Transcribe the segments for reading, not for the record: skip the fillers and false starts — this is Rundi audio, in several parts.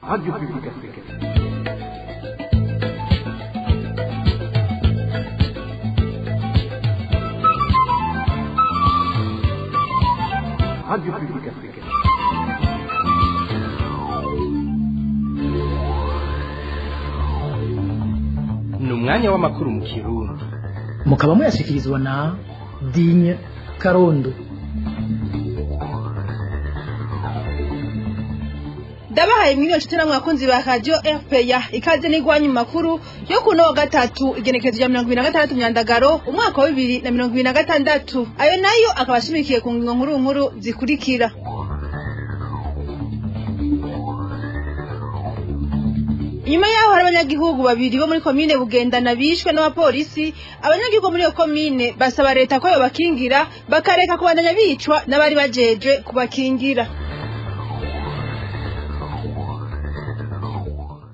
Radio Publique Africaine. Radio Publique Africaine. Ni umwanya w'amakuru mu Kirundi. Mukaba muyashyikirizwa na Digne Karondo. Ndabahaye mwiriwe nshuti namwe bakunzi ba Radio RPA, ikaze n'igwanyu makuru yo kuno wa gatatu, igenekerezo rya 2026 Myandagaro, umwaka wa 2026. Ayo nayo akaba ashimikiye ku ngingo nkuru nkuru zikurikira. Nyuma yaho hari abanyagihugu babiri bo muri komine Bugendana bishwe n'abapolisi. Abanyagihugu muri iyo komine basaba leta ko yobakingira, bakareka kubandanya bicwa n'abari bajejwe kubakingira.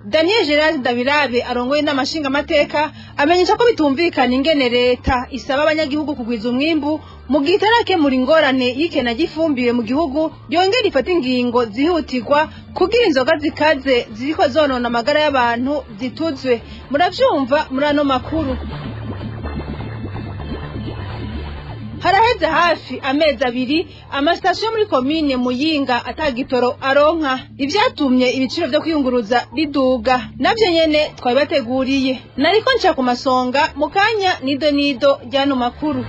Daniel Gerard Dabirabe arongoye n'amashinga amateka amenyesha ko bitumvikana ingene leta isaba abanyagihugu kugwiza umwimbu mu gihe itarakemura ingorane y'ikena ry'ifumbire mu gihugu, yongera ifata ingingo zihutirwa kugira inzoga zikaze ziriko zonona amagara y'abantu zituzwe. Muravyumva muri ano makuru. Haraheze hafi amezi 2 amasitasiyo muri komine Muyinga atagitoro aronka, ivyatumye ibiciro vyo kwiyunguruza biduga. Navyo nyene twabibateguriye. Nariko nca ku masonga mu kanya nido nido ry'ano makuru.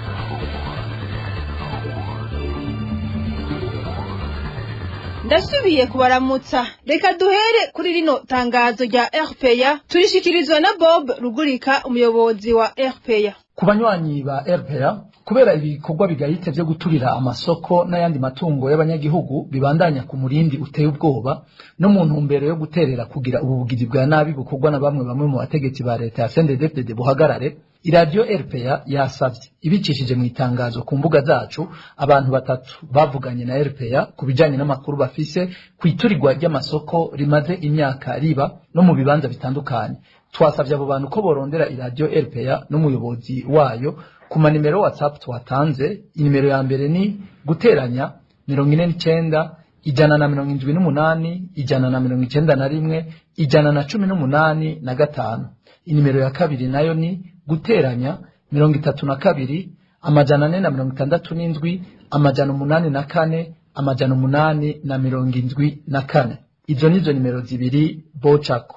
Ndasubiye kubaramutsa. Reka duhere kuri rino tangazo rya RPA turishikirizwa na Bob Rugurika, umuyobozi wa RPA. Ku banywanyi ba RPA, kubera ibikorwa bigayitse vyo guturira amasoko n'ayandi matungo y'abanyagihugu bibandanya ku murindi uteye ubwoba, no mu ntumbero yo guterera kugira ubu bugizi bwa nabi bukorwa na bamwe bamwe mu bategetsi ba leta ya CNDD-FDD buhagarare, iradiyo RPA yasavye ibicishije mu itangazo ku mbuga zacu abantu batatu bavuganye na RPA ku bijanye n'amakuru bafise kwiturirwa ry'amasoko rimaze imyaka riba no mu bibanza bitandukanye. Twasavye abo bantu ko borondera iradiyo RPA n'umuyobozi wayo ku manimero WhatsApp twatanze. Inimero ya mbere ni guteranya 49 178 191 118 na 5. Inimero ya kabiri nayo ni guteranya 32 467 804 874. Izo nizo nimero zibiri bocako.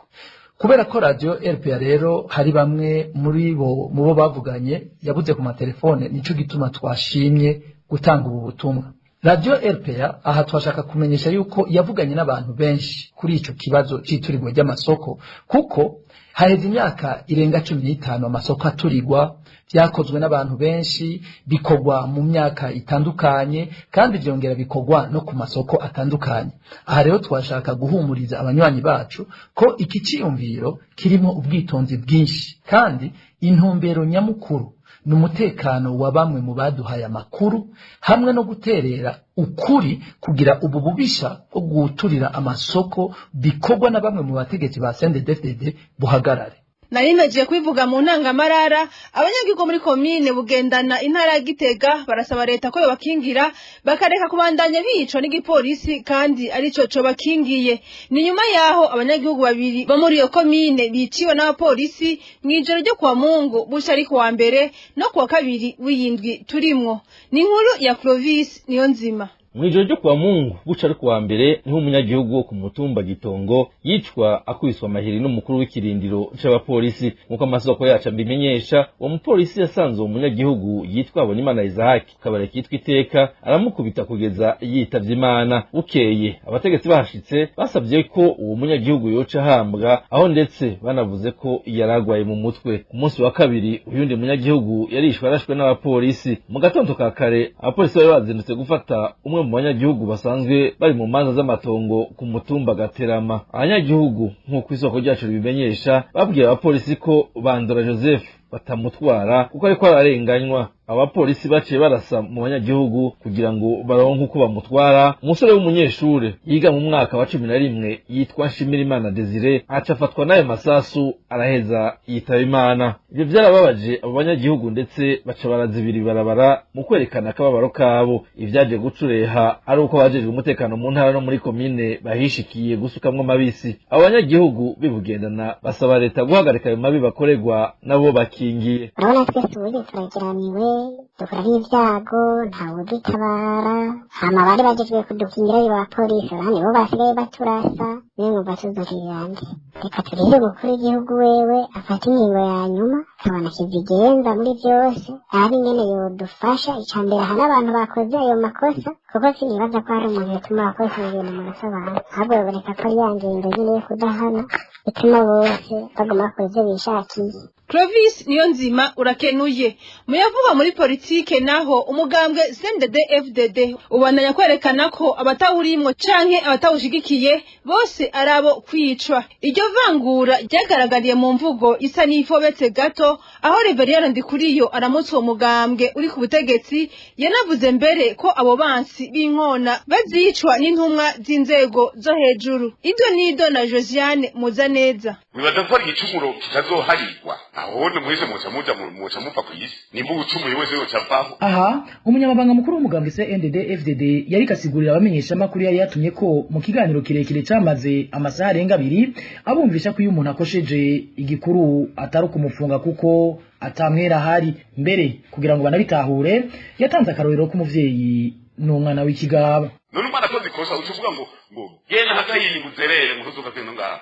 Kubera ko radio RPA rero hari bamwe muri bo mubo bavuganye yabuze ku matelefone, nico gituma twashimye gutanga ubu butumwa. Radio RPA aha twashaka kumenyesha yuko yavuganye n'abantu benshi kuri ico kibazo c'iturirwa ry'amasoko, kuko haheze imyaka irenga 15 amasoko aturirwa, vyakozwe n'abantu benshi, bikorwa mu myaka itandukanye, kandi vyongera bikorwa no ku masoko atandukanye. Aha rero twashaka guhumuriza abanywanyi bacu ko iki ciyumviro kirimo ubwitonzi bwinshi, kandi intumbero nyamukuru ni umutekano wa bamwe mu baduhaye amakuru hamwe no guterera ukuri kugira ubu bubisha bwo guturira amasoko bikorwa na bamwe mu bategetsi ba CNDD-FDD buhagarare. Nari nagiye kubivuga mu ntangamarara, abanyagihugu muri komine Bugendana, intara ya Gitega, barasaba leta ko yobakingira, bakareka kubandanya bicwa n'igipolisi kandi arico cobakingiye. Ni nyuma yaho abanyagihugu babiri bo muri iyo komine biciwe n'abapolisi mw'ijoro ryo kuwa Mungu busha ari kuwa mbere no kuwa kabiri w'iyindwi turimwo. Ni inkuru ya Clovis Niyonzima. Mwijoro ryo kuwa Mungu buca ari kuwa mbere niho umunyagihugu wo ku mutumba Gitongo yicwa akubiswa amahiri n'umukuru w'ikirindiro c'abapolisi. Nk'uko amasoko yacu abimenyesha, uwo mupolisi yasanze uwo munyagihugu yitwa Habonimana Isaac kabare kitwa Iteka, aramukubita kugeza yitavye Imana. Bukeye abategetsi bahashitse basavye ko uwo munyagihugu yoca ahambwa, aho ndetse banavuze ko yaragwaye mu mutwe. Ku munsi wa kabiri uyundi munyagihugu yarishwe arashwe n'abapolisi. Mu gatondo ka kare abapolisi bari bazindutse gufata umwe mu banyagihugu basanzwe bari mu manza z'amatongo ku mutumba Gaterama. Abanyagihugu, nk'uko isoko ryacu ribimenyesha, babwiye abapolisi ko Bandora Joseph batamutwara kuko ariko ararenganywa. Abapolisi baciye barasa mu banyagihugu kugira ngo baronke uko bamutwara. Umusore w'umunyeshure yiga mu mwaka wa 11 yitwa Nshimirimana Desire aca afatwa n'ayo masasu araheza yitaba Imana. Ivyo vyarababaje abo banyagihugu ndetse baca barazibira ibarabara mu kwerekana akababaro kabo. Ivyaje gucureha ari uko abajejwe umutekano mu ntara no muri komine bahishikiye gusukamwo amabisi. Abo banyagihugu bibugendana basaba leta guhagarika ayo mabi bakorerwa nabo bakingiye. Urabona twese ubuye turageramiwe, dukora n'ibyago, ntawe udutabara. Hama bari bajejwe kudukingira ari ba polisi, urabona nibo basigaye baturasa. Niyo numva tuzorira nde? Reka turire umukuru w'igihugu wewe afate ingingo ya nyuma, akabona kizigenza muri byose, arabe ingene yodufasha. Ica mbere ahana abantu bakoze ayo makosa, kuko sinibaza ko hari umuntu yotuma abakozi ibintu mu abantu, ahubwo biboneka ko ari ya ngendo nyene yo kudahana ituma bose baguma bakora ivyo bishakiye. Clovis Niyonzima urakenuye. Muyavuga muri politike naho umugambwe CNDD FDD ubandanya kwerekana ko abatawurimwo canke abatawushigikiye bose arabo kwicwa. Iryo vangura ryagaragariye mu mvugo isa n'ifobetse gato, aho Reverien Ndikuriyo aramutse uwo mugambwe uri ku butegetsi yanavuze mbere ko abo bansi b'inkona bazicwa n'intumwa z'inzego zo hejuru. Ido nido na Josiane Muzaneza. Wibaza ko ari igicumuro kitazoharirwa aho ni mwese muca muja muca mupfa ku isi, nimba ucumuye wese yoca avaho. Aha umunyamabanga mukuru w'umugambwe CNDD FDD yari kasigurira abamenyesha makuru yari yatumye ko mu kiganiro kirekire camaze amasaha arenga abiri abumvisha ko iyo umuntu akosheje igikuru atari ukumufunga kuko atamwera hari mbere kugira ngo banabitahure. Yatanze akarorero k'umuvyeyi n'umwana w'ikigaba. None umwana akoze ikosa uca uvuga ngo genda hatayini nguzerere ngo ntuzuka kwino ngaha.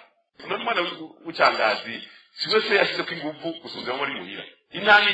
None umwana w'icangazi siwe se yashizeko inguvu gusuzuma muri muhira intama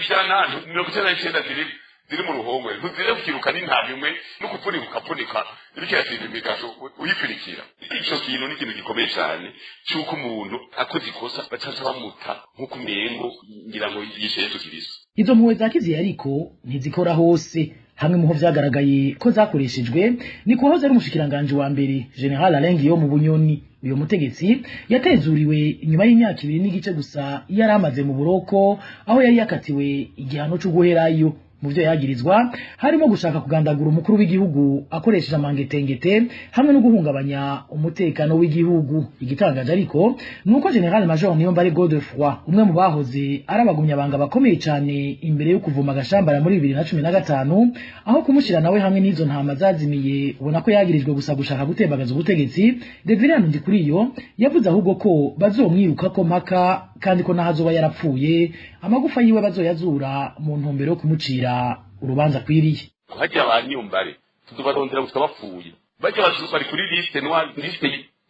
199 ziri mu ruhongore, ntuzire kukiruka n'intama imwe no kupfunika ukapfunika iriko irasimba imigazo uyipfirikira. Ico kintu ni ikintu gikomeye cane c'uko umuntu akoze ikosa bacaca bamuta nk'uko umengo ngira ngo yishe Yesu Kristo. Izo mpuhwe za kivyeyi ariko ntizikora hose. Hamwe muho vyagaragaye ko zakoreshejwe ni kuwahoze ari umushikiranganje wa mbere General Alain Guillaume Bunyoni. Uyo mutegetsi yatezuriwe inyuma y'imyaka 2 n'igice gusa yari amaze mu buroko, aho yari yakatiwe igihano cyo guherayo. Mu vyo yagirizwa harimo gushaka kugandagura umukuru w'igihugu akoresheje amangetengete hamwe no guhungabanya umutekano w'igihugu. Igitangaje ariko nuko General Major Niyombare Godefroid, umwe mu bahoze arabagumya banga bakomeye cyane imbere yo kuvuma agashambara muri 2015, aho kumushira nawe hamwe n'izo ntama zazimiye ubona ko yagirijwe gusa gushaka gutembagaza ubutegetsi, Reverien Ndikuriyo yavuze ahubwo ko bazomwiruka ko mpaka, kandi ko nahazoba yarapfuye amagufa yiwe bazoyazura mu ntumbero yo kumucira urubanza kwiriye. Hajya ba Niyombare tuzobarondera gusa bapfuye, bajya bari kuri liste noire, liste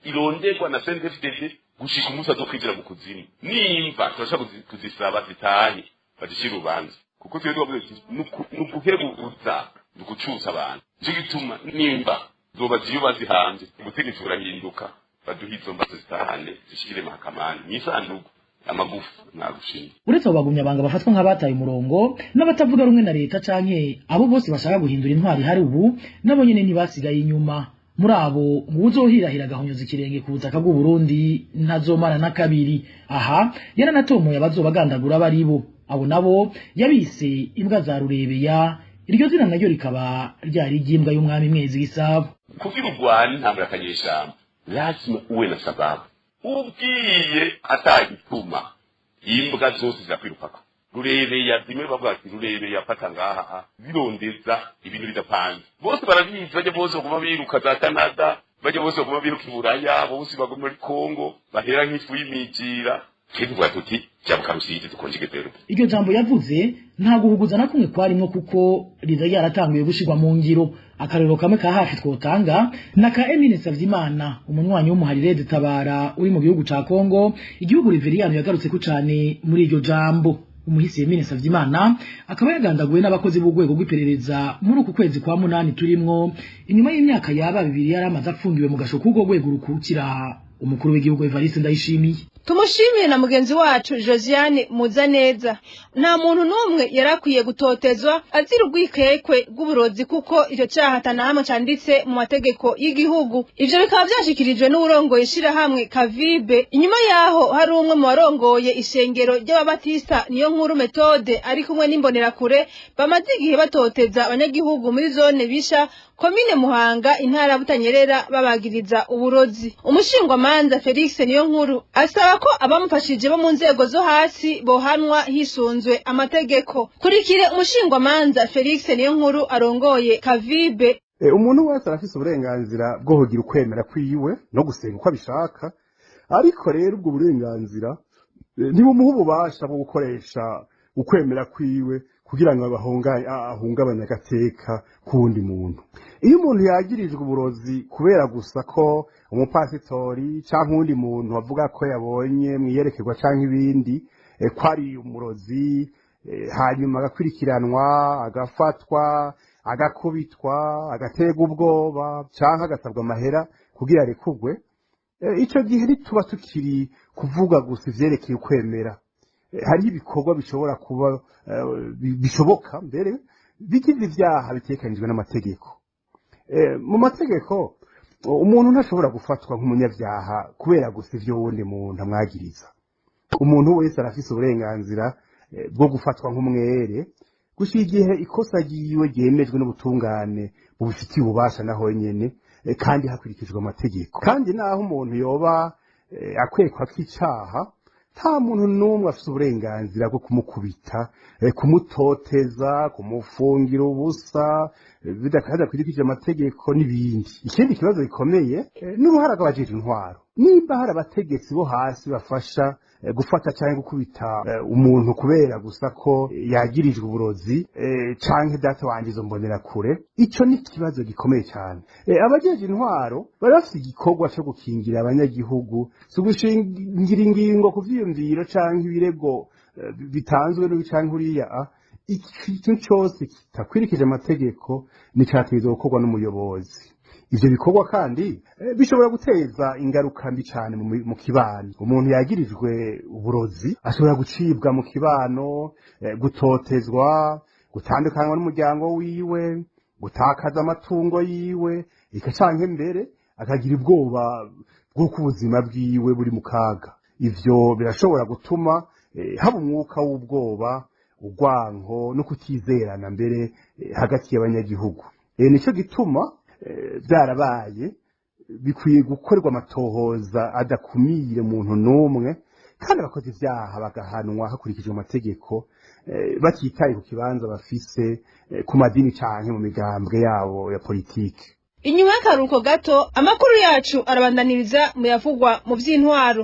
ironderwa na CNDD-FDD gushika umunsi azokwinjira mu kuzimu. Nimba turashaka kuzisaba zitahe bazishire urubanza, kuko twe twavuze nuguhebuza nugucuza abantu. Nico gituma nimba zoba ziyo bazihanze ubutegetsi burahinduka, baduhe izo mbazo zitahane zishikire mahakamani mw'isanduku amagufa nagushinga. Uretse abo bagumyabanga bafatwa nk'abataye umurongo n'abatavuga rumwe na leta canke abo bose bashaka guhindura intwari hari ubu, nabo nyene ntibasigaye inyuma. Muri abo ngo uzohirahira agahonyoza ikirenge ku butaka bw'u Burundi ntazomara na kabiri. Aha yaranatomoye abazobagandagura baribo, abo nabo yabise imbwa za Rurebeya, iryo zina naryo rikaba ryari iry'imbwa y'umwami Mwezi Gisabo. Kugira urwane intambara akanyeshamba lazima uwe na sababu, ubwiye atagituma imbwa zose zirakwirukako. Rurebeya zimwe bavuga ati Rurebeya fata ngaha, zirondeza ibintu bidapanze. Bose barabizi, bajya bose baguma biruka za Canada, bajya bose baguma biruka i Buraya, bose baguma muri Kongo bahera nk'ifu y'imijira. Twe tuvuga tuti jabuka Rusizi dukonje verbe. Iryo jambo yavuze nta guhuguza na kumwe kwarimwo, kuko riza ryaratanguye gushirwa mu ngiro. Akarorero kamwe ka hafi twotanga na ka Emine Savyimana, umunywanyi w'umuharire Tabara uri mu gihugu ca Kongo, igihugu Reverien yagarutse ko cane muri iryo jambo. Umuhisi Emine Savyimana akaba yagandaguwe n'abakozi b'urwego rw'iperereza muri uku kwezi kwa 8 turimwo, inyuma y'imyaka yaba 2 yari amaze afungiwe mu gasho k'urwo rwego rukukira Umukuru w'igihugu Evariste Ndayishimiye. Tumushimire na mugenzi wacu Josiane Muzaneza. Nta muntu n'umwe yarakwiye gutotezwa azira urwikekwe rw'uburozi, kuko icyo cyaha atanahamwe canditse mu mategeko y'igihugu. Ivyo bikaba vyashikirijwe n'uwurongoye ishirahamwe Kavibe, inyuma yaho hari umwe mu barongoye ishengero ry'Ababatista, Niyo Nkuru Metode, ari kumwe n'imbonerakure bamaze igihe batoteza abanyagihugu muri zone Bisha, komine Muhanga, intara ya Butanyerera, babagiriza uburozi. Umushingwamanza Felix Niyo Nkuru asaba ko abamufashije bo mu nzego zo hasi bohanwa hisunzwe amategeko. Kurikire umushingwamanza Felix Niyo Nkuru arongoye Kavibe. Umuntu wese arafise uburenganzira bwo kugira ukwemera kwiwe no gusenga uko abishaka, ariko rero ubwo burenganzira ntibumuha ububasha bwo gukoresha ukwemera kwiwe kugira ngo ahungabanye agateka k'uwundi muntu. Iyo umuntu yagirijwe uburozi kubera gusa ko umupasitori canke uwundi muntu avuga ko yabonye mwiyerekerwa canke ibindi ko ari umurozi, hanyuma agakurikiranwa, agafatwa, agakubitwa, agaterwa ubwoba canke agasabwa amahera kugira arekurwe, ico gihe ntituba tukiri kuvuga gusa ivyerekeye ukwemera. Hariho ibikorwa bishobora kuba bishoboka mbere bigize ivyaha bitekanijwe n'amategeko. Mu mategeko, umuntu ntashobora gufatwa nk'umunyabyaha kubera gusa ivyo wundi muntu amwagiriza. Umuntu wese arafise uburenganzira bwo gufatwa nk'umwere gushika igihe ikosa ryiwe ryemejwe n'ubutungane bubifitiye ububasha naho nyene, kandi hakurikijwe amategeko. Kandi naho umuntu yoba akwekwa kw'icaha, nta muntu n'umwe afise uburenganzira bwo kumukubita, kumutoteza, kumufungira ubusa bidakurikije amategeko n'ibindi. Ikindi kibazo gikomeye n'uruhara rw'abajejwe intwaro. Nimba hari abategetsi bo hasi bafasha gufata canke gukubita umuntu kubera gusa ko yagirijwe uburozi canke data wanje izo mbonerakure, ico ni ikibazo gikomeye cane. Abajejwe intwaro bari bafise igikorwa co gukingira abanyagihugu, si ugushingira ingingo ku vyiyumviro canke ibirego bitanzwe n'uyu canke uriya. Ikintu cose kitakwirikije amategeko nicategerezwa gukorwa n'umuyobozi. Ivyo bikorwa kandi bishobora guteza ingaruka mbi cane mu kibano. Umuntu yagirijwe uburozi ashobora gucibwa mu kibano, gutotezwa, gutandukanywa n'umuryango wiwe, gutakaza amatungo yiwe, eka canke mbere akagira ubwoba bw'uko ubuzima bwiwe buri mu kaga. Ivyo birashobora gutuma haba umwuka w'ubwoba, urwanko no kutizerana mbere hagati y'abanyagihugu. Nico gituma byarabaye bikwiye gukorerwa amatohoza adakumira umuntu n'umwe, kandi abakoze ivyaha bagahanwa hakurikijwe amategeko, batitaye ku kibanza bafise ku madini canke mu migambwe yabo ya politike. Inyuma y'akaruhuko gato, amakuru yacu arabandaniriza mu yavugwa mu vy'intwaro.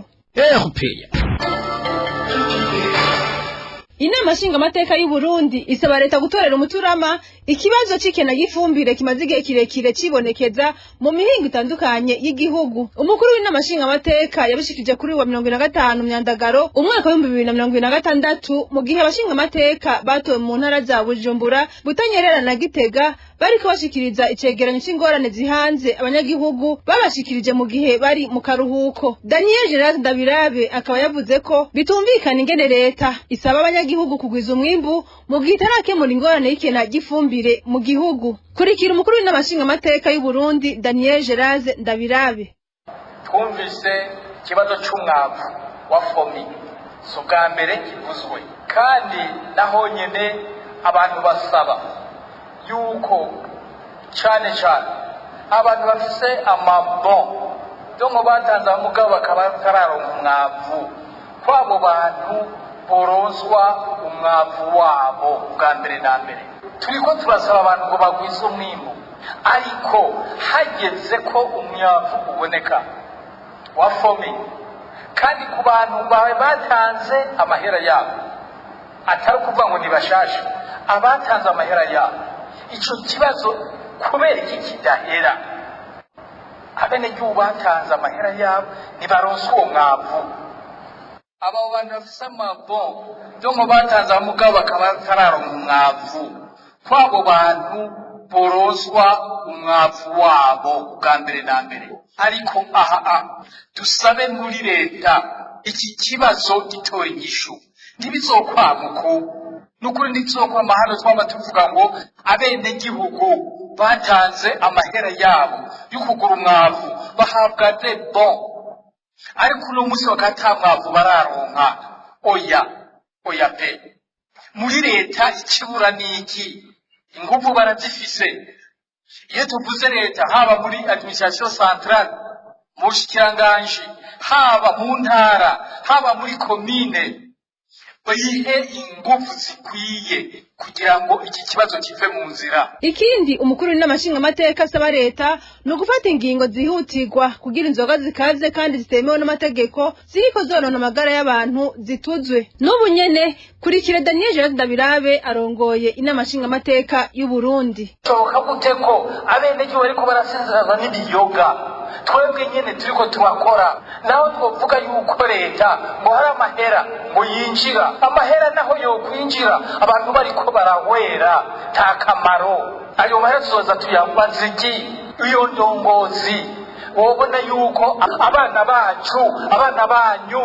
Inama nshingamateka y'u Burundi isaba leta gutorera umuturama ikibazo c'ikena ry'ifumbire kimaze igihe kirekire cibonekeza mu mihingo itandukanye y'igihugu. Umukuru w'inama nshingamateka yabishikije kuri wa 75 Myandagaro umwaka wa 2026, mu gihe abashingamateka batowe mu ntara za Bujumbura, Butanyerera na Gitega bariko bashikiriza icegeranyo c'ingorane zihanze abanyagihugu babashikirije mu gihe bari mu karuhuko. Daniel Gerard Ndabirabe akaba yavuze ko bitumvikana ingene leta isaba abanyagihugu kugwiza umwimbu mu gihe itarakemura ingorane y'ikena ry'ifumbire mu gihugu. Kurikira umukuru w'inama nshingamateka y'u Burundi Daniel Gerard Ndabirabe. Twumvise ikibazo c'umwavu wa fomi si ubwa mbere kivuzwe, kandi naho nyene abantu basaba yuko cane cane abantu bafise amabon donko batanze mugabo bakaba batararonka umwavu, kw'abo bantu boronswa umwavu wabo bwa mbere na mbere. Turiko turasaba abantu ngo bagwize umwimbu, ariko hageze ko umwavu uboneka wa fomi, kandi ku bantu bawe batanze amahera yabo, atari ukuvuga ngo ni bashasha, abatanze amahera yabo, ico kibazo kubera iki kidahera? Abenegihugu batanze amahera yabo ntibaronse uwo mwavu. Abo bantu bafise amabon donko batanze mugabo bakaba batararonka umwavu, kw'abo bantu Boroswa umwavu wabo bwa mbere na mbere. Ariko aha dusabe muri leta iki kibazo gitora inyishu, ntibizokwamuko nukuri, ntibizokwa hano. Twaba tuvuga ngo abenegihugu batanze amahera yabo yo kugura umwavu, bahabwa des bons, ariko uno munsi bakaba ata mwavu bararonka. Oya, oya pe! Muri leta ikibura ni iki? Ingufu barazifise. Iyo tuvuze leta, haba muri administration centrale, mu bushikiranganji, haba mu ntara, haba muri komine, bayihe ingufu zikwiye kugira ngo iki kibazo kive mu nzira. Ikindi umukuru w'inama nshingamateka asaba leta ni ugufata ingingo zihutirwa kugira inzoga zikaze kandi zitemewe n'amategeko ziriko zonona amagara y'abantu zituzwe n'ubu nyene. Kurikira Daniel Gerard Ndabirabe arongoye inama nshingamateka y'u Burundi. Bishoboka gute ko abenegihugu bariko barasinzirana n'ibiyoga, twebwe nyene turiko turakora? Naho twovuga yuko leta ngo hari amahera ngo yinjira, amahera naho yokwinjira abantu bariko barahwera, nta kamaro. Ayo mahera tuzoza tuyabaza iki? Iyo ndongozi wobona yuko abana bacu, abana banyu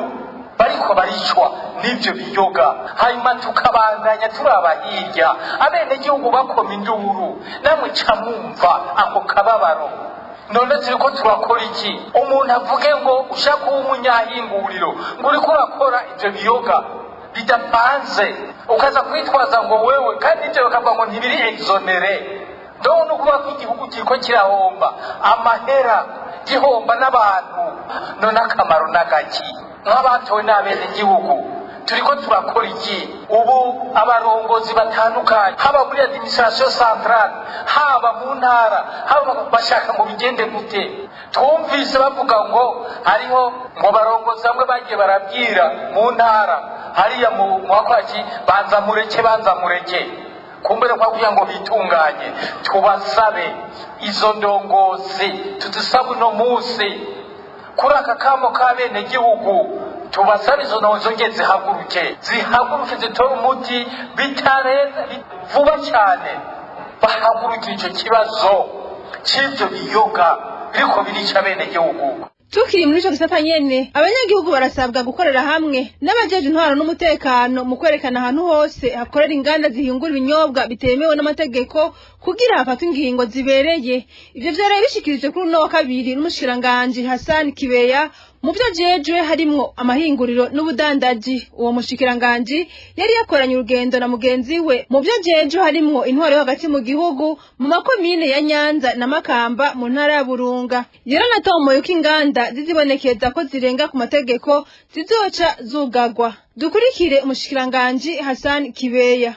bariko baricwa n'ivyo biyoga, hanyuma tukabandanya turaba hirya, abenegihugu bakoma induru, namwe ca mwumva ako kababaro. None turiko turakora iki? Umuntu avuge ngo ushaka kuba umunyahinguriro, ngo uriko urakora ivyo biyoga bidapanze, ukaza kwitwaza ngo wewe, kandi ivyo bakavuga ngo ntibiri exonéré. Donc ni ukuvuga ko igihugu kiriko kirahomba amahera, gihomba n'abantu. None akamaro n'agaki? Nk'abatowe n'abenegihugu, turiko turakora iki? Ubu abarongozi batandukanye, haba muri administration centrale, haba mu ntara, haba, bashaka ngo bigende gute? Twumvise bavuga ngo hariho ngo barongozi bamwe bagiye barabwira mu ntara hariya mu mwakwaki: "Banza mureke, banza mureke," kumbere kwa kugira ngo bitunganye. Tubasabe izo ndongozi, tuzisabe uno munsi kuri aka kamo k'abenegihugu, tubasabe izo ndongozi zongere zihaguruke, zihaguruke zitore umuti bitarenze vuba cyane, bahagurukire icyo kibazo cy'ibyo biyoga biriko birica abenegihugu. Tukiri muri ico gisata nyene, abanyagihugu barasabwa gukorera hamwe n'abajeje intwaro n'umutekano mu kwerekana ahantu hose hakorera inganda zihingura ibinyobwa bitemewe n'amategeko kugira hafatwe ingingo zibereye. Ivyo vyaraye bishikirijwe kuri uno wa kabiri n'umushikiranganji Hassan Kibeya, mu vyo ajejwe harimwo amahinguriro n'ubudandaji. Uwo mushikiranganji yari yakoranye urugendo na mugenzi we mu vyo ajejwe harimwo intwaro yo hagati mu gihugu mu makomine ya Nyanza na Makamba mu ntara ya Burunga. Yaranatomoye ko inganda zizibonekeza ko zirenga ku mategeko zizoca zugagwa. Dukurikire umushikiranganji Hassan Kibeya.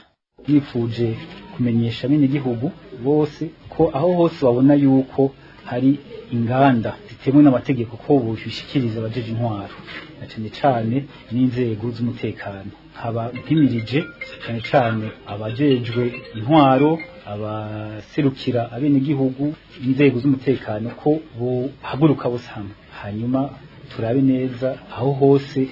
Nifuje kumenyesha abenegihugu bose ko aho hose babona yuko hari inganda zitemewe n'amategeko, ko bobishikiriza abajeje intwaro na cane cane n'inzego z'umutekano. Nkaba mpimirije cane cane abajejwe intwaro, abaserukira abenegihugu, inzego z'umutekano, ko bohaguruka bose hamwe, hanyuma turabe neza aho hose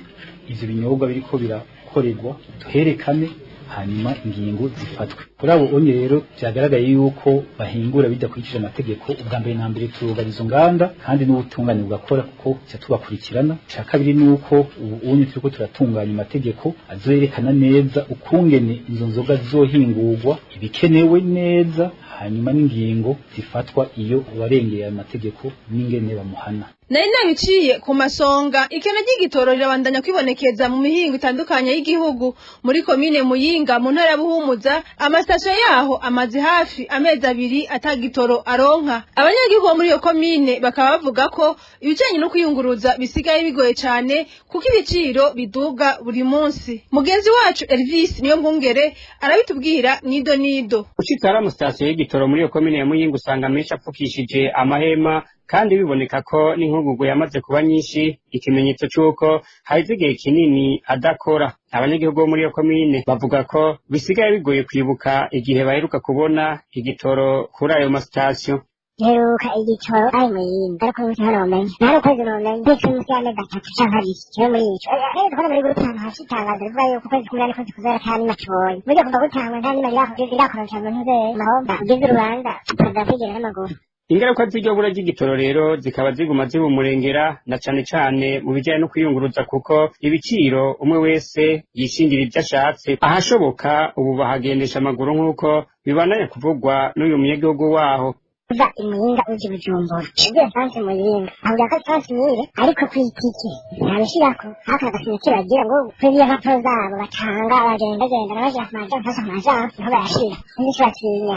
ivyo binyobwa biriko birakorerwa, tuherekane, hanyuma ingingo zifatwe kuri abo onye. Rero vyagaragaye yuko bahingura bidakurikije amategeko, ubwa mbere na mbere turugara izo nganda, kandi n'ubutungane bugakora kuko ca tubakurikirana. Ica kabiri nuko ubu unye turiko turatunganya amategeko azoyerekana neza ukungene izo nzoga zizohingurwa, ibikenewe neza, hanyuma n'ingingo zifatwa iyo uwarengeye ayo mategeko n'ingene bamuhana. Nari nabiciye ku masonga, ikena ry'igitoro rirabandanya kwibonekeza mu mihingo itandukanye y'igihugu. Muri komine Muyinga mu ntara ya Buhumuza, amasitasiyo yaho amaze hafi amezi 2 atagitoro aronka. Abanyagihugu bo muri iyo komine bakaba bavuga ko ibijanye no kwiyunguruza bisigaye bigoye cane kuko ibiciro biduga buri munsi. Mugenzi wacu Elvis Niyo Mwungere arabitubwira nido nido. Ushitse hari amasitasiyo y'igitoro muri iyo komine ya Muyinga, usanga menshi apfukishije amahema, kandi biboneka ko n'inkungugu yamaze kuba nyinshi, ikimenyetso c'uko haheze igihe kinini adakora. Abanyagihugu bo muri iyo komine bavuga ko bisigaye bigoye kwibuka igihe baheruka kubona igitoro kuri ayo masitasiyo. Heruka igitoro ari Muyinga, ariko umunsi hano wamenye ntari ukwezi nomenya, ndetse munsi y'amezi 3 canke 2 kimwe muri ico. Rero tukabona muri groupe ahantu hashika itangazo rivuga yuko ukwezi kumwe ariko kuzera kandi nakibonye burya kuva gutangwa nta nima rirakorosha mu ntuzeye mahomba ugize urubanza ukaza kwigera n'amaguru. Ingaruka z'iryo bura ry'igitoro rero zikaba ziguma ziba umurengera, na cane cane mu bijanye no kwiyunguruza, kuko ibiciro umwe wese yishingira ivyo ashatse. Ahashoboka ubu bahagendesha amaguru, nk'uko bibandanya kuvugwa n'uyu munyagihugu waho. Uva i Muyinga uje Bujumbura ugiye sanse Muyinga, avuga ko sanse mire, ariko kw'itike ntabishirako haka agasinye bagira ngo kuri iyo mpapuro zabo batanga bagendagenda nabashira ku majansi, ku majansi niho bayashira n'ico batinya,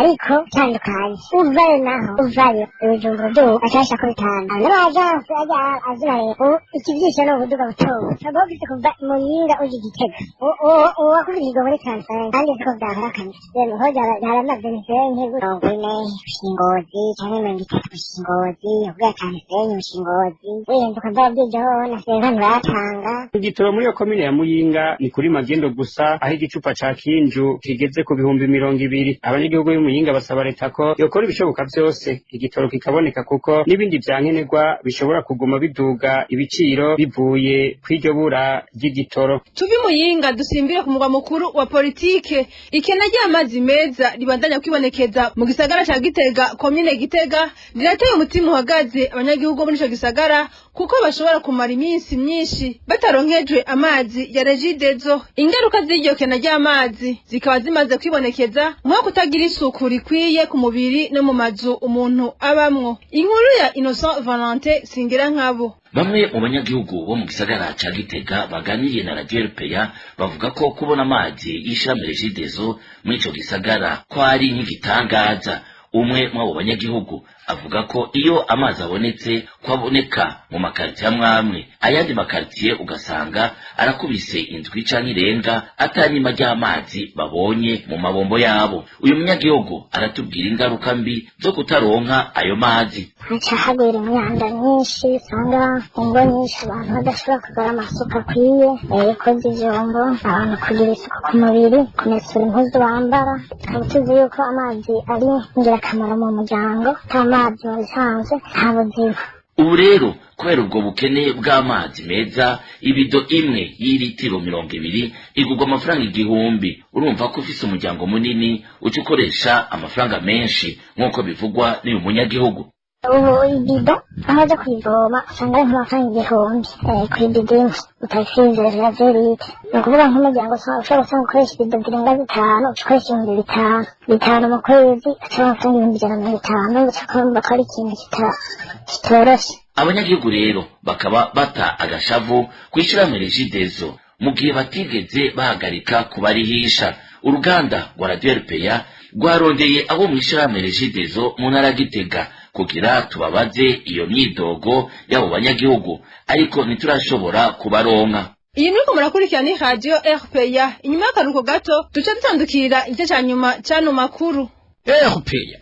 ariko tandukanye uvayo naho uvayo i Bujumbura uduga bacashirako 5 n'amajansi ajya azira. Ubu ikivyisho ni ubuduga buto buto bwofise kuva Muyinga uje Gitega uwakubwirirwa muri Tanzania, kandi siko vyahora kabisa. Yemwe ho byaramaze misenke 40 Bushingozi canke 30 Bushingozi, uvuga cane Senyi Bushingozi wihenda ukava bwije hona senka ntibayatanga. Igitoro muri iyo komine ya Muyinga ni kuri magendo gusa, aho igicupa ca kinju kigeze ku 20,000. Abanyagihugu b'i Muyinga basaba leta ko yokora ibishoboka vyose igitoro kikaboneka, kuko n'ibindi vya nkenerwa bishobora kuguma biduga ibiciro bivuye kw'iryo bura ry'igitoro. Tuve Muyinga dusimbire ku mugwa mukuru wa politike. Ikena ry'amazi meza ribandanya kwibonekeza mu gisagara ca Gitega, komine Gitega, rirateye umutima uhagaze abanyagihugu bo muri ico gisagara, kuko bashobora kumara iminsi myinshi bataronkejwe amazi ya Regideso. Ingaruka z'iryo kena ry'amazi zikaba zimaze kwibonekeza nko kutagira isuku rikwiye ku mubiri no mu mazu umuntu abamwo. Inkuru ya Innocent Valentin Singira nkabo. Bamwe mu banyagihugu bo mu gisagara ca Gitega baganiriye na Radio RPA bavuga ko kubona amazi y'ishirahamwe Regideso muri ico gisagara ko ari nk'igitangaza. Umwe muri abo banyagihugu avuga ko iyo amazi abonetse ko aboneka mu makaritiye amwe amwe, ayandi makaritiye ugasanga arakubise indwi canke irenga atanima ry'amazi babonye mu mabombo yabo. Uyu munyagihugu aratubwira ingaruka mbi zo kutaronka ayo mazi. Haca hagwira imyanda myinshi, usanga ingo nyinshi abantu badashobora kugura amasuku akwiye koza ivyombo, abantu kugira isuku ku mubiri, kumesura impuzu bambara. Tukaba tuzi yuko amazi ari ingirakamaro mu muryango, ata mazi mu bisanzwe nta buzima. Ubu rero kubera ubwo bukene bw'amazi meza, ibido imwe y'iritiro 20 igurwa amafaranga 1000. Urumva ko ufise umuryango munini uca ukoresha amafaranga menshi, nk'uko bivugwa n'uyu munyagihugu. Ubu ibido aho aja kuyivoma usanga ari nk'amafaranga 1000 ku ibido imwe utayisizerera zerite. Ni ukuvuga nk'umuryango ushobora gusanga ukoresha ibido zirenga 5, uca ukoresha 5000 5 mu kwezi, aca amafaranga 150,000. Uca kumva ko ari ikintu kitoroshe. Abanyagihugu rero bakaba bata agashavu kw'ishirahamwe Regideso mu gihe batigeze bahagarika kubarihisha. Uruganda rwa Radio RPA rwarondeye abo mw'ishirahamwe Regideso mu ntara ya Gitega kugira tubabaze iyo myidogo y'abo banyagihugu, ariko ntiturashobora kubaronka. Iyi muriko murakurikira ni Radio RPA. Inyuma y'akaruhuko gato duca dutandukira igice ca nyuma c'ano makuru. RPA.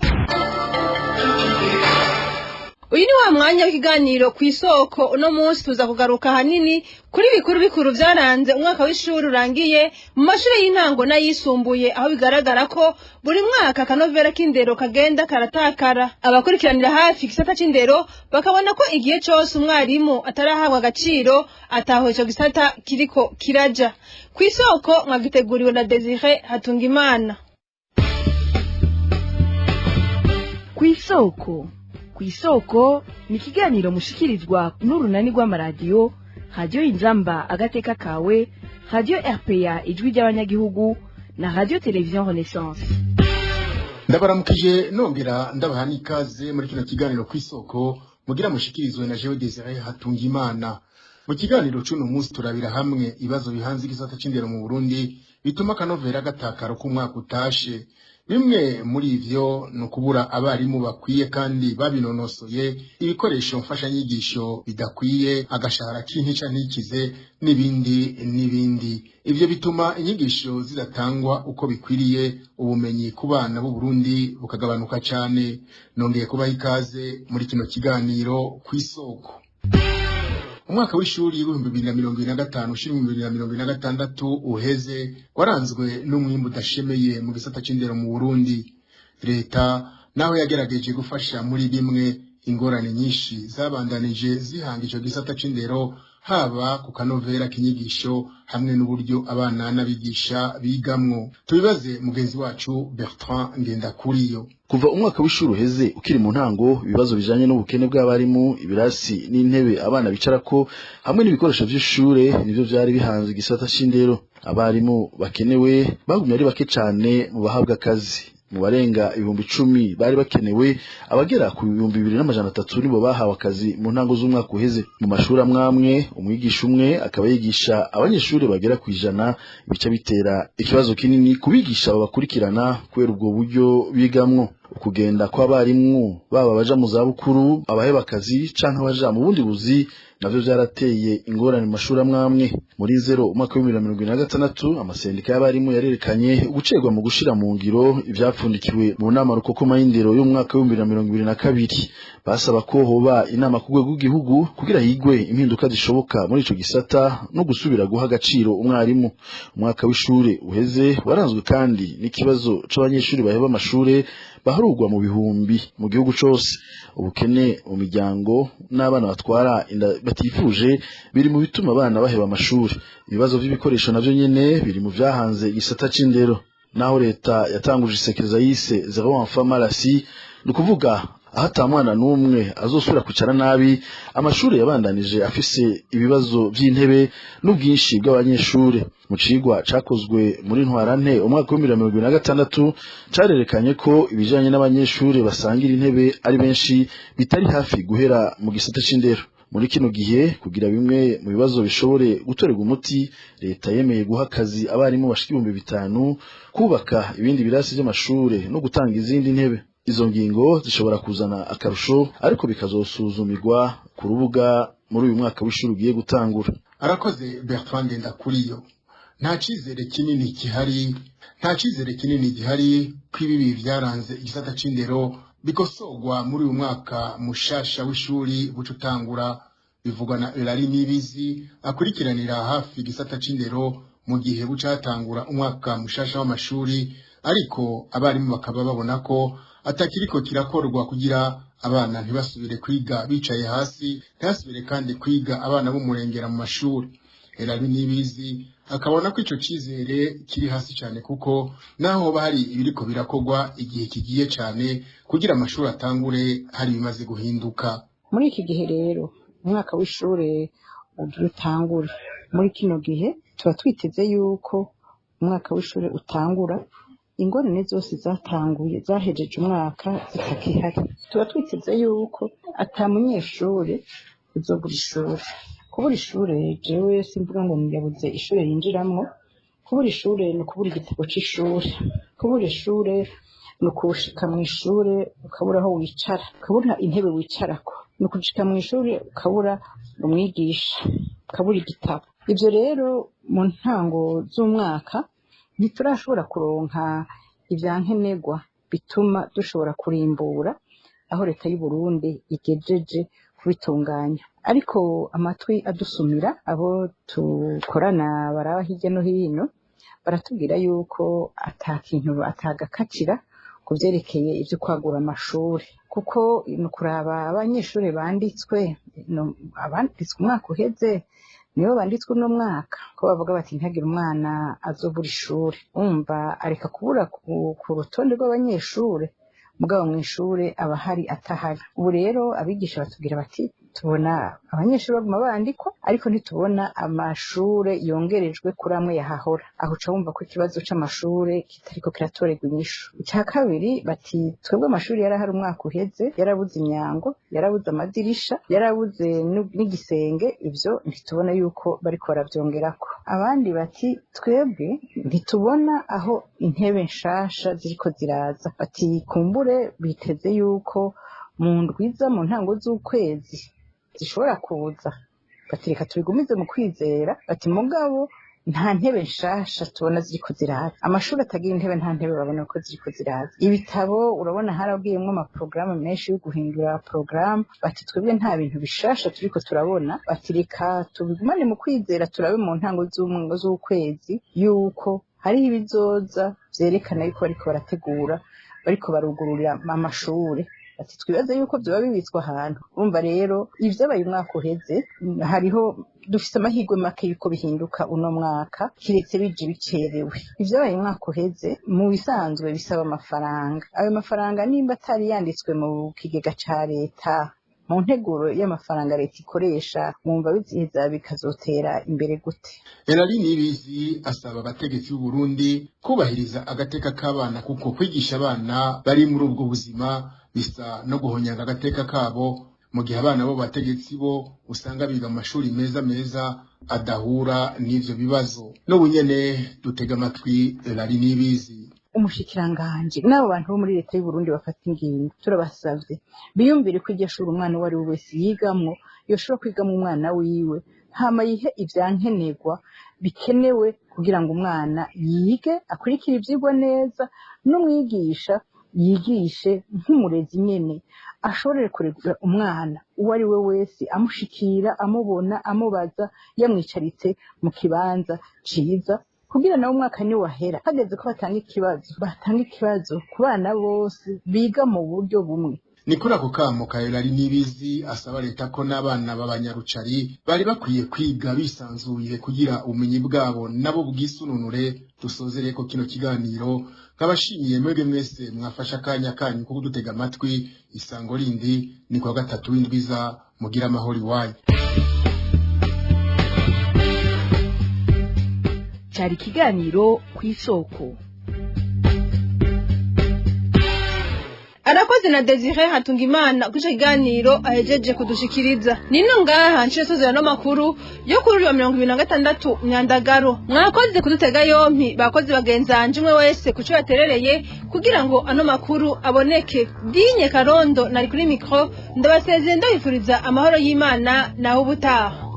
Uyu ni wa mwanya w'ikiganiro ku isoko. Uno munsi tuza kugaruka hanini kuri bikuru bikuru vyaranze umwaka w'ishuri urangiye mu mashuri y'intango n'ayisumbuye, aho bigaragara ko buri mwaka akanovera k'indero kagenda karatakara. Abakurikiranira hafi igisata c'indero bakabona ko igihe cose umwarimu atarahabwa agaciro ataho ico gisata kiriko kiraja. Ku isoko mwagiteguriwe na Desire Hatungimana. Kw'isoko, kw'isoko ni ikiganiro mushikirizwa n'urunani rw'amaradiyo Radiyo Inzamba Agateka Kawe, Radiyo RPA Ijwi ry'Abanyagihugu na Radiyo Televiziyo Renaissance. Ndabaramukije nongera ndabaha n'ikaze muri kino kiganiro kw'isoko mugira mushikirizwe na Jewe Desire Hatungimana. Mu kiganiro c'uno munsi turabira hamwe ibibazo bihanze igisata c'indero mu Burundi bituma akanovera gatakara uko umwaka utashe. Bimwe muri ivyo ni ukubura abarimu bakwiye kandi babinonosoye, ibikoresho mfashanyigisho bidakwiye, agashahara k'intica ntikize, n'ibindi n'ibindi. Ivyo bituma inyigisho zidatangwa uko bikwiriye, ubumenyi ku bana b'u Burundi bukagabanuka cane. Nongeye kubaha ikaze muri kino kiganiro kw'isoko. Umwaka w'ishuri w'2025 ushira 2026 uheze waranzwe n'umwimbu udashemeye mu gisata c'indero mu Burundi. Leta Naho yagerageje gufasha muri bimwe, ingorane nyinshi zabandanije zihanga ico gisata c'indero, haba ku kanovera k'inyigisho hamwe n'uburyo abana n'abigisha bigamwo. Tubibaze mugenzi wacu Bertrand Ngendakuriyo. Kuva umwaka w'ishuri uheze ukiri mu ntango, ibibazo bijanye n'ubukene bw'abarimu, ibirasi n'intebe abana bicarako hamwe n'ibikoresho vy'ishure nivyo vyari bihanze igisata c'indero. Abarimu bakenewe bagumye ari bake cane mu bahabwa akazi. Mu barenga 10,000 bari bakenewe, abagera ku 2,300 nibo bahawe akazi mu ntango z'umwaka uheze. Mu mashuri amwamwe, umwigisha umwe akaba yigisha abanyeshuri bagera ku 100, bica bitera ikibazo kinini kubigisha babakurikirana kubera ubwo buryo bigamwo. Ukugenda kw'abarimu, baba abaja mu zabukuru, abaheba akazi canke abaja mu bundi buzi, navyo vyarateye ingorane mu mashuri amwamwe. Muri zero umwaka wa 2026, amasendika y'abarimu yarerekanye ugucerwa mu gushira mu ngiro ivyapfundikiwe mu nama rukokoma y'indero y'umwaka wa 2022. Basaba ko hoba inama ku rwego rw'igihugu kugira higwe impinduka zishoboka muri ico gisata no gusubira guha agaciro umwarimu. Umwaka w'ishure uheze waranzwe kandi n'ikibazo c'abanyeshuri baheba amashure baharugwa mu bihumbi mu gihugu cose. Ubukene mu miryango n'abana batwara inda batifuje biri mu bituma abana baheba amashuri. Ibibazo vy'ibikoresho navyo nyene biri mu vyahanze igisata c'indero. Naho leta yatanguje isekeza yise zéro enfant mal assis, ni ukuvuga aho ata mwana n'umwe azosubira kwicara nabi, amashuri yabandanije afise ibibazo vy'intebe n'ubwinshi bw'abanyeshure. Mu cigwa cakozwe muri Ntwarante umwaka wa 2026, carerekanye ko ibijanye n'abanyeshure basangira intebe ari benshi bitari hafi guhera mu gisata c'indero. Muri kino gihe, kugira bimwe mu bibazo bishobore gutorerwa umuti, leta yemeye guha akazi abarimu bashika 5,000, kubaka ibindi birasi vy'amashure no gutanga izindi ntebe. Izo ngingo zishobora kuzana akarusho, ariko bikazosuzumirwa ku rubuga muri uyu mwaka w'ishuri ugiye gutangura. Arakoze Bertrand Ngendakuriyo. Nta cizere kinini gihari ko ibibi vyaranze igisata c'indero bikosorwa muri uyu mwaka mushasha w'ishuri buca utangura. Bivugwa na Eulalie Nibizi, akurikiranira hafi igisata c'indero mu gihe buca hatangura umwaka mushasha w'amashuri, ariko abarimu bakaba babona ko atakiriko kirakorwa kugira abana ntibasubire kwiga bicaye hasi, ntibasubire kandi kwiga abana b'umurengera mu mashuri. Eulalie Nibizi akabona ko ico cizere kiri hasi cyane, kuko naho hoba hari ibiriko birakorwa, igihe kigiye cyane kugira amashuri atangure hari bimaze guhinduka. Muri iki gihe rero umwaka w'ishure ugira utangure, muri kino gihe tuba twiteze yuko umwaka w'ishure utangura ingorane zose zatanguye zahejeje umwaka zitakihari. Tuba twiteze yuko ata munyeshure uzobura ishure. Kubura ishure, jewe simvuga ngo yabuze ishure yinjiramwo. Kubura ishure ni ukubura igitabo c'ishure. Kubura ishure ni ukushika mw'ishure ukabura aho wicara, ukabura intebe wicarako. Ni ukushika mw'ishure ukabura umwigisha, ukabura igitabo. Ivyo rero mu ntango z'umwaka ntiturashobora kuronka ivyankenerwa bituma dushobora kurimbura aho leta y'u Burundi igejeje kubitunganya. Ariko amatwi adusumira, abo tukorana baraba hirya no hino, baratubwira yuko ata kintu atagakacira ku vyerekeye ivyo kwagura amashuri, kuko ni ukuraba abanyeshuri banditswe, abanditswe umwaka uheze nibo banditswe uno mwaka, ko bavuga bati ntihagire umwana azobura ishure. Umva areka kubura ku rutonde rw'abanyeshure, mugabo mw'ishure aba ahari atahari. Ubu rero abigisha batubwira bati tubona abanyeshuri baguma bandikwa, ariko ntitubona amashure yongerejwe kuri amwe yahahora. Aho uca wumva ko ikibazo c'amashure kitariko kiratorerwa inyishu. Ica kabiri bati twebwe amashuri yarahari umwaka uheze, yarabuze imyango, yarabuze amadirisha, yarabuze n'igisenge, ivyo ntitubona yuko bariko baravyongerako. Abandi bati twebwe ntitubona aho intebe nshasha ziriko ziraza. Bati kumbure biteze yuko mu ndwiza mu ntango z'ukwezi zishobora kuza. Bati reka tubigumize mu kwizera. Bati mugabo nta ntebe nshasha tubona ziriko ziraza. Amashuri atagira intebe, nta ntebe babona ko ziriko ziraza. Ibitabo urabona harabwiyemwo amaporogaramu menshi yo guhindura porogaramu. Bati twebwe nta bintu bishasha turiko turabona. Bati reka tubigumane mu kwizera, turabe mu ntango z'ukwezi yuko hariho ibizoza vyerekana yuko bariko barategura Bariko barugururira amashure, ati twibaze yuko vyoba bibitswe ahantu. Urumva rero, ivyabaye umwaka uheze, hariho dufise amahirwe make yuko bihinduka uno mwaka, kiretse bije bicerewe. Ivyabaye umwaka uheze mu bisanzwe bisaba amafaranga. Ayo mafaranga nimba atari yanditswe mu kigega ca leta, mu nteguro y'amafaranga leta ikoresha, mwumva biziheza bikazotera imbere gute? Erari Nibizi asaba abategetsi b'u Burundi kubahiriza agateka k'abana, kuko kwigisha abana bari muri ubwo buzima bisa no guhonyanga agateka kabo, mu gihe abana bo bategetsi bo usanga biga mu mashuri meza meza adahura n'ivyo bibazo. N'ubu nyene dutega amatwi Erari Nibizi. Umushikiranganji n'abo bantu bo muri leta y'u Burundi bafata ingingo, turabasavye biyumvire ko iryo shuri umwana uwo ari we wese yigamwo, yoshobora kwigamwo umwana wiwe, hama yihe ivyankenerwa bikenewe kugira ngo umwana yige, akurikire ivyigwa neza, n'umwigisha yigishe nk'umurezi nyene, ashobore kurera umwana uwo ari we wese, amushikira, amubona, amubaza, yamwicaritse mu kibanza ciza, kugira nawe umwaka niwahera, hageze ko batanga ikibazo, batanga ikibazo ku bana bose biga mu buryo bumwe. Ni kuri ako kamo ka Erari Nibizi asaba leta ko n'abana b'abanyarucari bari bakwiye kwiga bisanzuye kugira ubumenyi bwabo nabo bwisununure. Dusozereye ko kino kiganiro, nkabashimiye mwebwe mwese mwafashe akanya kanyu ko kudutega amatwi. Isango rindi ni kuwa gatatu w'indwiza. Mugira amahoro iwanyu. Cyari ikiganiro Ku Isoko. Arakoze na Desire Hatungimana kuri ico kiganiro ahejeje kudushikiriza. Nino ngaha nciye sozera no makuru yo kuri uyu wa 2026 Myandagaro. Mwakoze kudutega yompi, bakozi bagenzanje, umwe wese kuco yaterereye kugira ngo ano makuru aboneke. Dinye Karondo nari kuri micro, ndabasezeye, ndabifuriza amahoro y'Imana naho ubutaha.